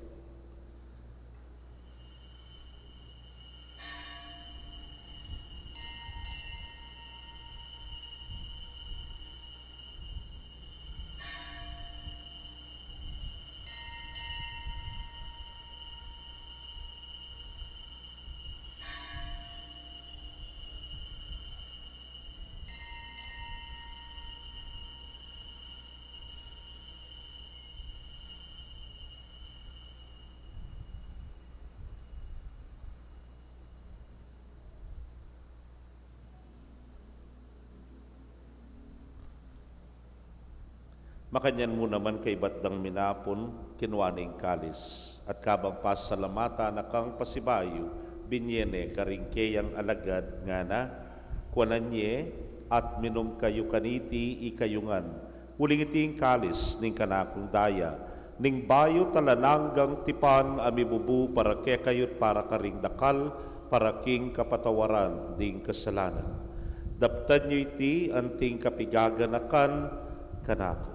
Makanyan mu naman kaibat dang minapun, kinua ne ing kalis, at kabang pasalamatan na kang pasibayu, binye ne karing keyang alagad, ngana: Kuanan ye at minum kayu kaniti, ikayu ngan, Uling iti ing kalis ning kanakung daya, ning bayu at alang anggang tipan, a mibubu para kekayu't para karing dakal, para king kapatawaran ding kasalanan. Daptan yu iti anting kapigaganakan kanaku.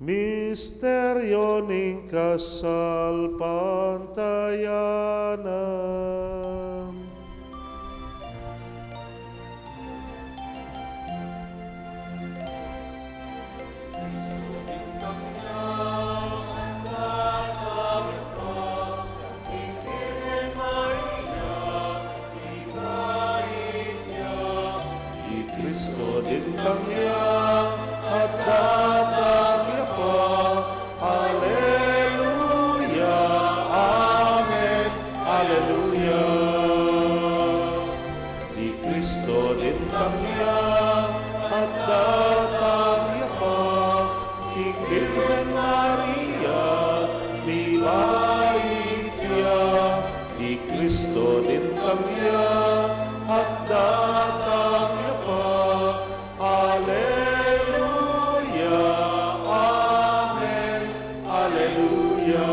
Misteryo ning kasalpantayanan. I Kristo dintang ya at datang ya pa. Aleluya. Amen. Aleluya. I Kristo dintang ya at datang ya pa. Ing Birhen Maria, mibait ya. I Kristo dintang ya at datang ya pa. Aleluya. Amen. Aleluya.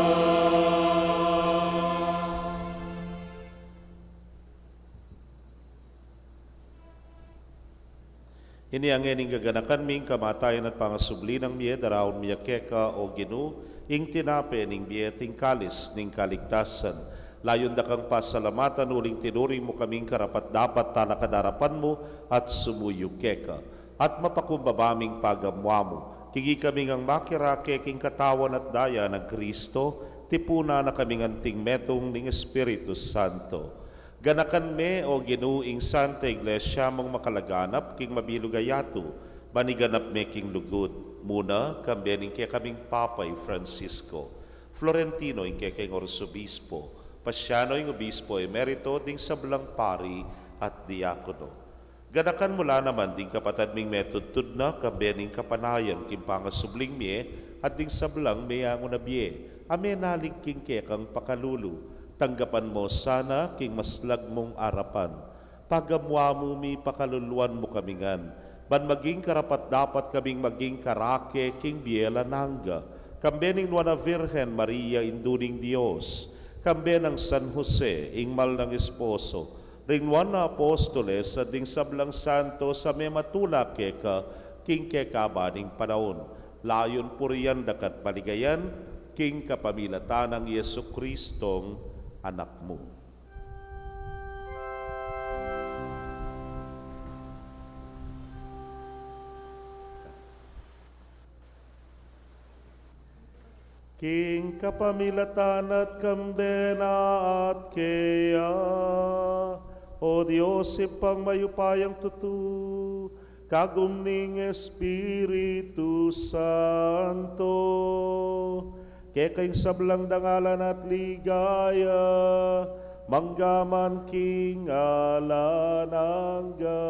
Ini ngeni ing gaganakan mi, ing kamatayan at pangasubli nang mie, daraun mi ya keka, o Ginu, ing tinape ning bie at ing kalis ning kaligtasan. Layun da kang pasalamatan uling tinuring mu kaming karapat-dapat talakad king arapan mu at sumuyu keka. At mapakumbaba ming pagamuan mu, king ikami ngang makirake king katawan at daya nang Kristo, tipunan na kaming anting metung ning Espiritu Santo. Ganakan me, o Ginu, ing Santa Iglesia mung makalaganap king mabilug a yatu, ban iganap me king lugud, muna, kambe ning kekaming Papa i Francisco, Florentino ing kekeng Arsobispo, Pasiano ing Obispo Emerito, ding sablang pari at diakono. Ganakan mu la naman ding kapatad ming metudtud na, kambe ning kapanayan king pangasubling mie, at ding sablang meangu na bie, a menalig king kekang pakalulu. Tanggapan mu la sana king maslag mung arapan. Pagamuan mu mi pakaluluan mu kami ngan, ban maging karapat-dapat kaming maging karake king bie alang angga, kambe ning Nuan a Virgen Maria, Indu ning Dios, kambe nang San Jose, ing mal nang esposo, ring nuan a apostoles, at ding sablang santos a mematula keka king kekaban ning panaun, layun purian da ka at paligayan, king kapamilatan nang Jesucristong Anak mu. King kapamilatan na at kambe na at keya, o Dios, Ibpang mayupayang tutu, kagum ning Espiritu Santo, keka ing sablang dangalan at ligaya, mangga man king alang angga.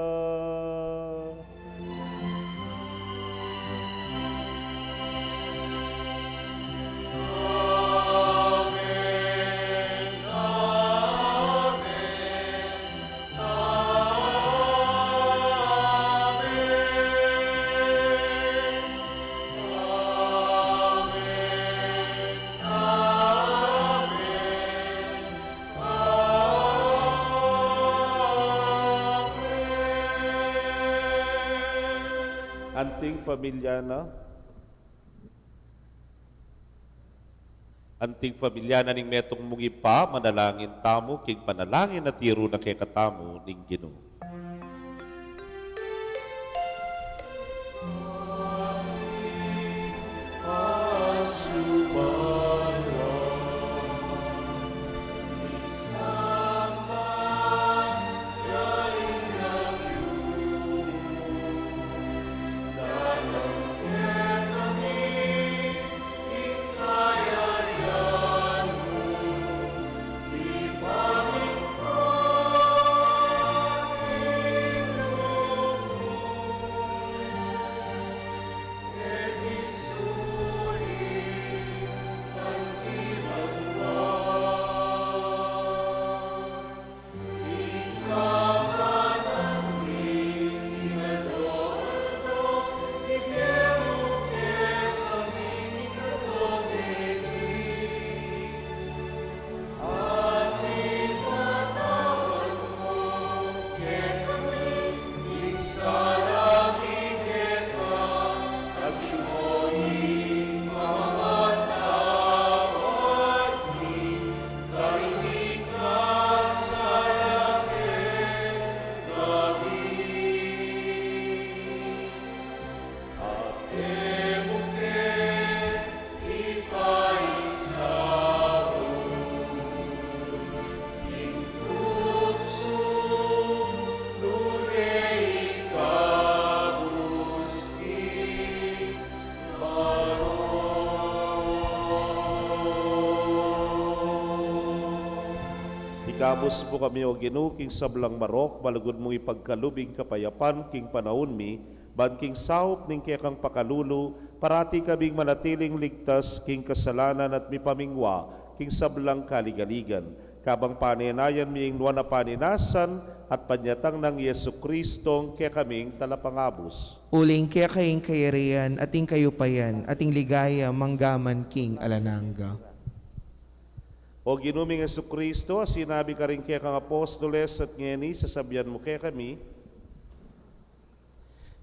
Anting familia na, anting familia na ning metung mung Ibpa, manalangin tamu king panalangin a tiru na kekatamu ning Ginu. Gabus mu kami, O Ginu, king sablang marok, malugud mung ipagkalub ing kapayapan king panaun mi, ban king saup ning kekang pakalulu, parati kaming manatiling ligtas king kasalanan at mipamingwa king sablang kaligaligan. Kabang panenayan mi ing nuan a paninasan at panyatang nang Jesu Kristong kekaming Talapangabus. Uling keka ing kayarian, at ing kayupayan, at ing ligaya, manggaman king alang angga. O Ginu ming Jesu Kristo, a sinabi karing kekang apostoles, at ngeni sasabian mu kekami: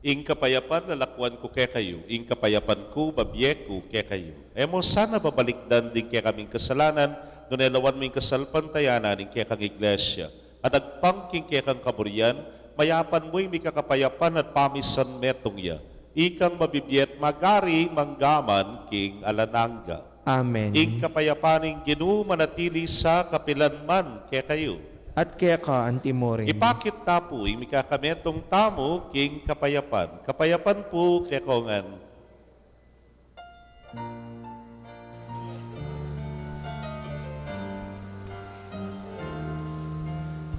Ing kapayapan lalakwan ku kekayu, ing kapayapan ku bibie ku kekayu. E mu sana babalikdan ding kekaming kasalanan, nune lawan mu ing kasalpantayanan ning kekang Iglesia, at agpang king kekang kaburian, mayapan mu ing mikakapayapan at pamisan metung ya, ikang mabibie at magari manggaman king alang angga. Amen. Ing kapayapan ning Ginu manatili sa kapilan man kekayu. At keka anti mu rin. Ipakit ta pu ing mikakametung tamu king kapayapan. Kapayapan pu kekongan.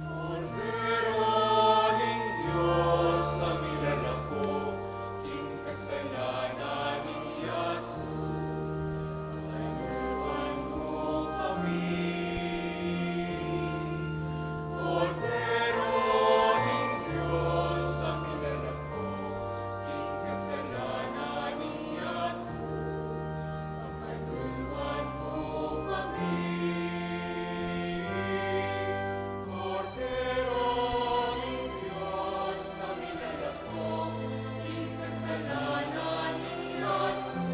Kordero ning Dios, a milalako king kasalanan ning yatu, pakaluluan mu kami. Kordero ning Dios, a milalako king kasalanan ning yatu, pakaluluan mu kami. Kordero ning Dios, a milalako king kasalanan ning yatu,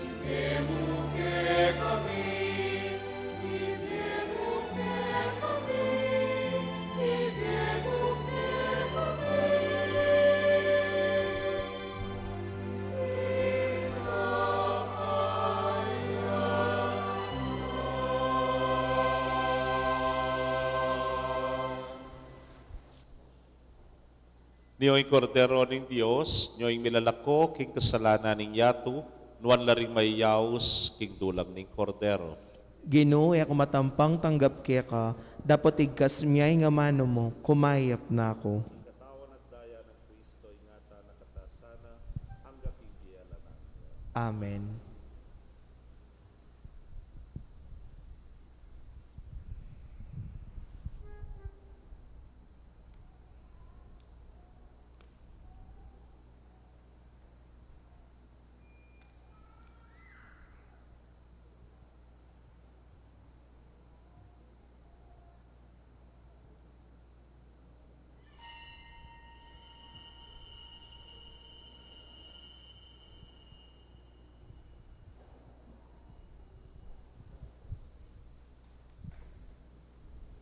ibie mu kekami, ibie mu kekami, ibie mu kekami. Nyo ing Kordero ning Dios, nyo ing milalako king kasalanan ning yatu, nuan la ring mayayaus king dulang ning Kordero. Ginu, e ku matampang tanggap keka, dapot igkas mu ing amanu mu, kumayap na ku. Ing katawan at daya nang Kristo, ingatan na katamu sana, angga king bie alang angga. Amen.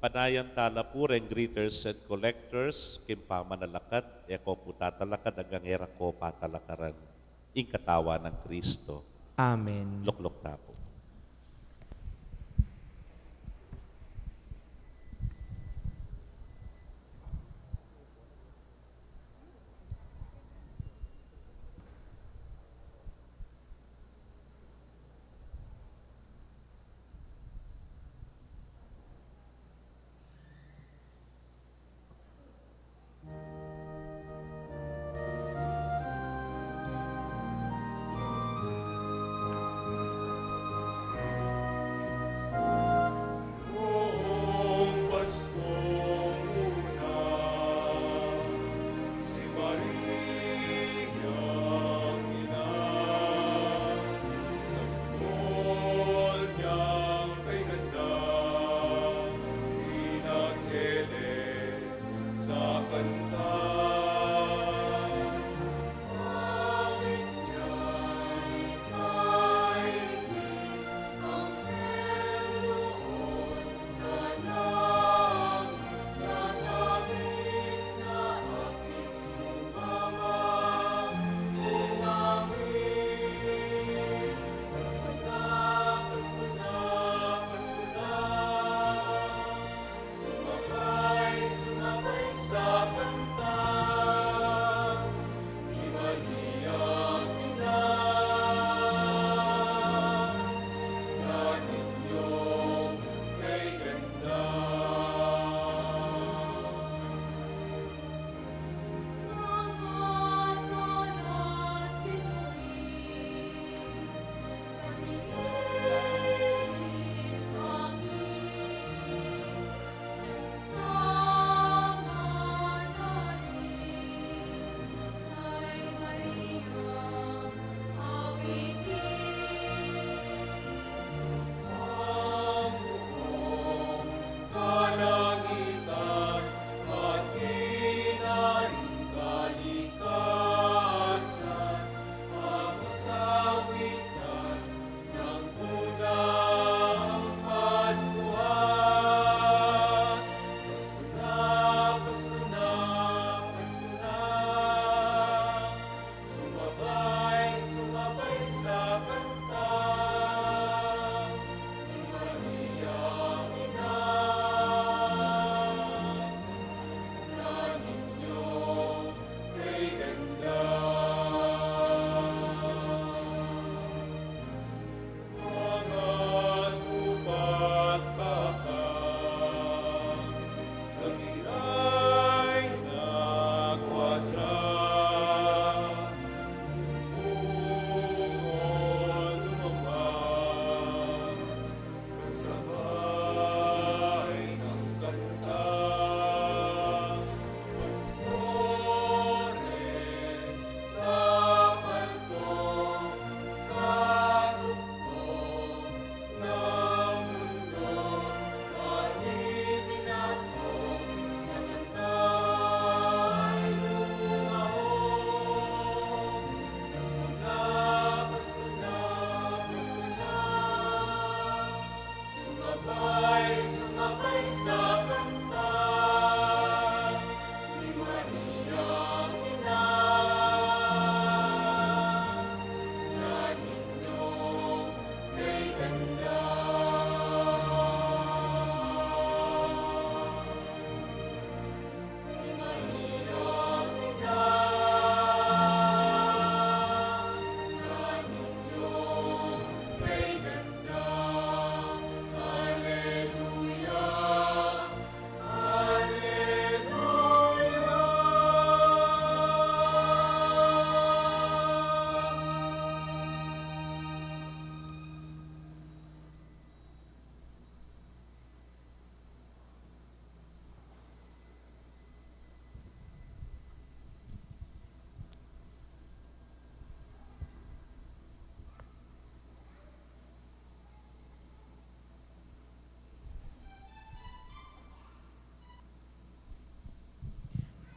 Panayan tala pu reng greeters and collectors king pamanalakad, e ko pu tatalakad anggang e ra ko patalakaran. Ing katawan nang Kristo. Amen. Lukluk ta pu.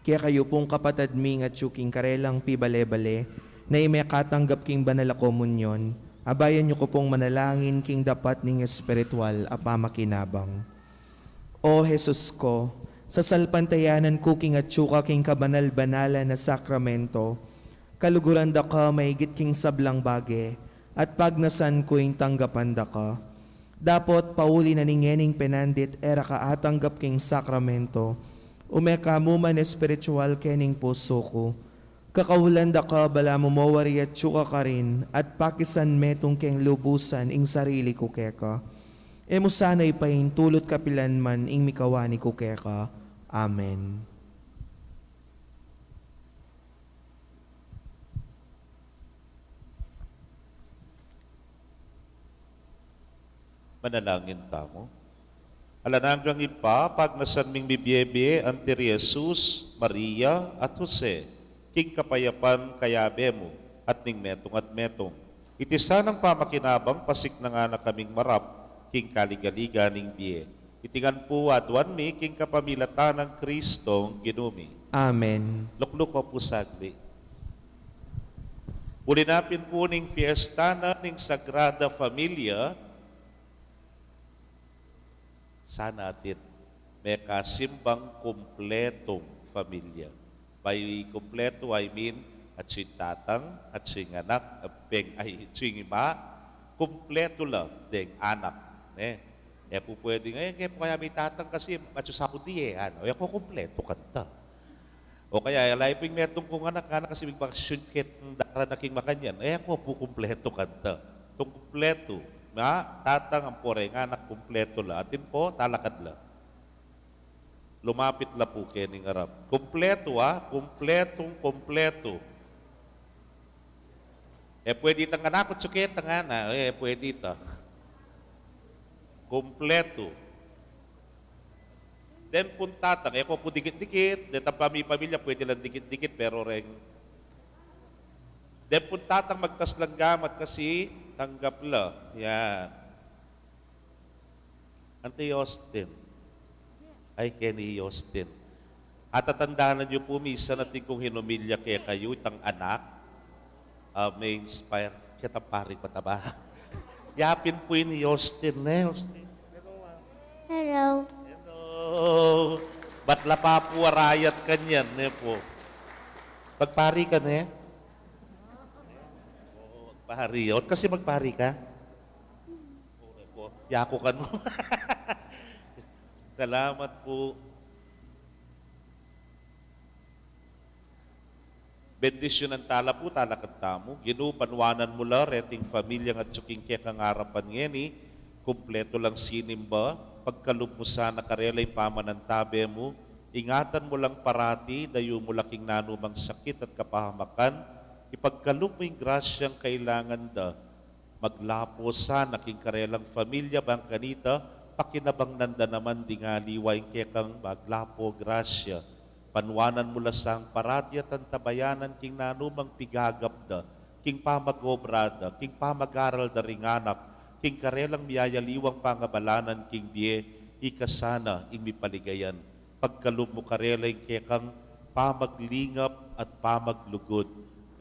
Kekayu pung kapatad ming atyu king karelang pibale-bale, na ing mekatanggap king banal a komunyon, abayan yu ku pung manalangin king dapat ning espiritual a pamakinabang. O Jesus ku, sasalpantayanan ku king atyu ka king kabanal-banalan a sakramento, kaluguran da ka maigit king sablang bage, at pagnasan ku ing tanggapan da ka. Dapot pauli na ning ngening penandit e ra ka atanggap king sakramento, ume ka mu man espiritual kening pusu ku. Kakaulan da ka balamu mawari atyu ka karin at pakisan metung keng lubusan ing sarili ku keka. E mu sana ipaintulut kapilan man ing mikawani ku keka. Amen. Manalangin tamu. Alang anggang Ibpa, pagnasan ming mibie-bie anti ri Jesus, Maria, at Jose, king kapayapan kayabe mu, at ning metung at metung. Iti sanang pamakinabang pasiknangan na kaming marap king kaligaligan ning bie. Iti ngan pu aduan mi king kapamilatan nang Kristong Ginu mi. Amen. Lukluk ko pu sagli. Uli na pin pu ning fiesta na ning Sagrada Familia, sana atin mekasimbang kumpletung familia. By kumpletu, I mean, atyu ing tatang, atyu ing anak, peng, ay, atyu ing ima, kumpletu la deng anak, ne? E pu pwedeng, e, kaya pu kaya mi tatang kasi atyu sa ku di, e, ano, e ku kumpletu kanta. O kaya, e, lalu pu ing metung kung anak, anak kasi migbakasyon ket dara na king makanyan. E, aku pu kumpletu kanta. Tung kumpletu, ma, tatang ampo reng anak kumpletu la. Atin pu, talakad la. Lumapit la pu kening arap. Kumpletu, a, kumpletung kumpletu. E pwede itang anak ku, tsuketa ngana, e pwede ita. Kumpletu. Den pung tatang, e ku pu dikit-dikit, deta pami-pamilya, pwede lang dikit-dikit, pero reng. Den pung tatang magtas lang gamat kasi tanggap la. Yan. Ante i Austin. Ay, keni i Austin. Atatandanan yu pu, misan atin kung hinumilya kekayu itang anak, ah, ma-inspire. Ketang pari ku, taba. Yapin pu ini i Austin, ne, Austin? Hello. Hello. Bat la pa pu arayat kanyan, ne pu? Magpari ka, ne? O, magpari. Ot kasi magpari ka? Yaku kanu. Salamat pu. Bendisyunan tala pu, talakad tamu. Ginu, banwanan mu la reting familia ngan atyu king kekang arapan ngeni, kumpletu lang sinimba, pagkalub mu sana karela ing pamanantabe mu, ingatan mu lang parati, dayu mu la king nanumang sakit at kapahamakan, ipagkalub mu ing grasyang kailangan da, maglapo sana king karelang familia, bang kanita, pakinabangnan da naman ding aliwa ing kekang maglapo grasya. Banwanan mu la sang parati at antabayanan king nanumang pigagap da, king pamag-obra da, king pamag-aral da ring anak, king karelang miyayaliwang pangabalanan king bie, ika sana ing mipaligayan. Pagkalub mu karela ing kekang pamaglingap at pamaglugud.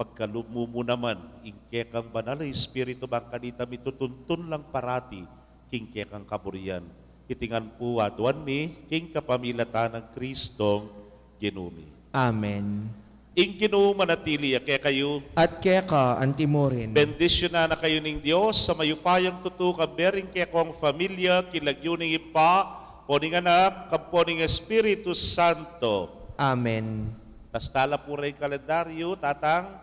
Pagkalub mu mu naman ing kekang Banal a Espiritu bang kanita mitutuntun lang parati king kekang kaburian. Iti ngan pu aduan mi king kapamilatan nang Kristong Ginu mi. Amen. Ing Ginu manatili ya kekayu. At keka antimurin. Bendisyunan na kayu ning Dios a mayupayang tutu, kambe ring kekong familia, king lagyu ning Ibpa, ampo ning Anak, ampo ning Espiritu Santo. Amen. Tastala pu reng kalendaryu, tatang.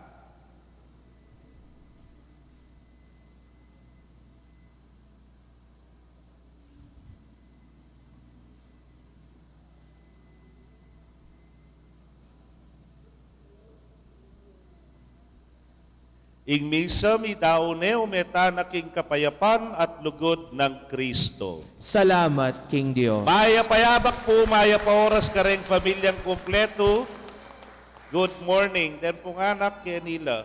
Ing misa midaun ne, ume tana king kapayapan at lugud nang Kristo. Salamat king Dios. Mayap a yabak pu, mayap a oras kareng familiang kumpletu. Good morning. Den pung anak, keni la.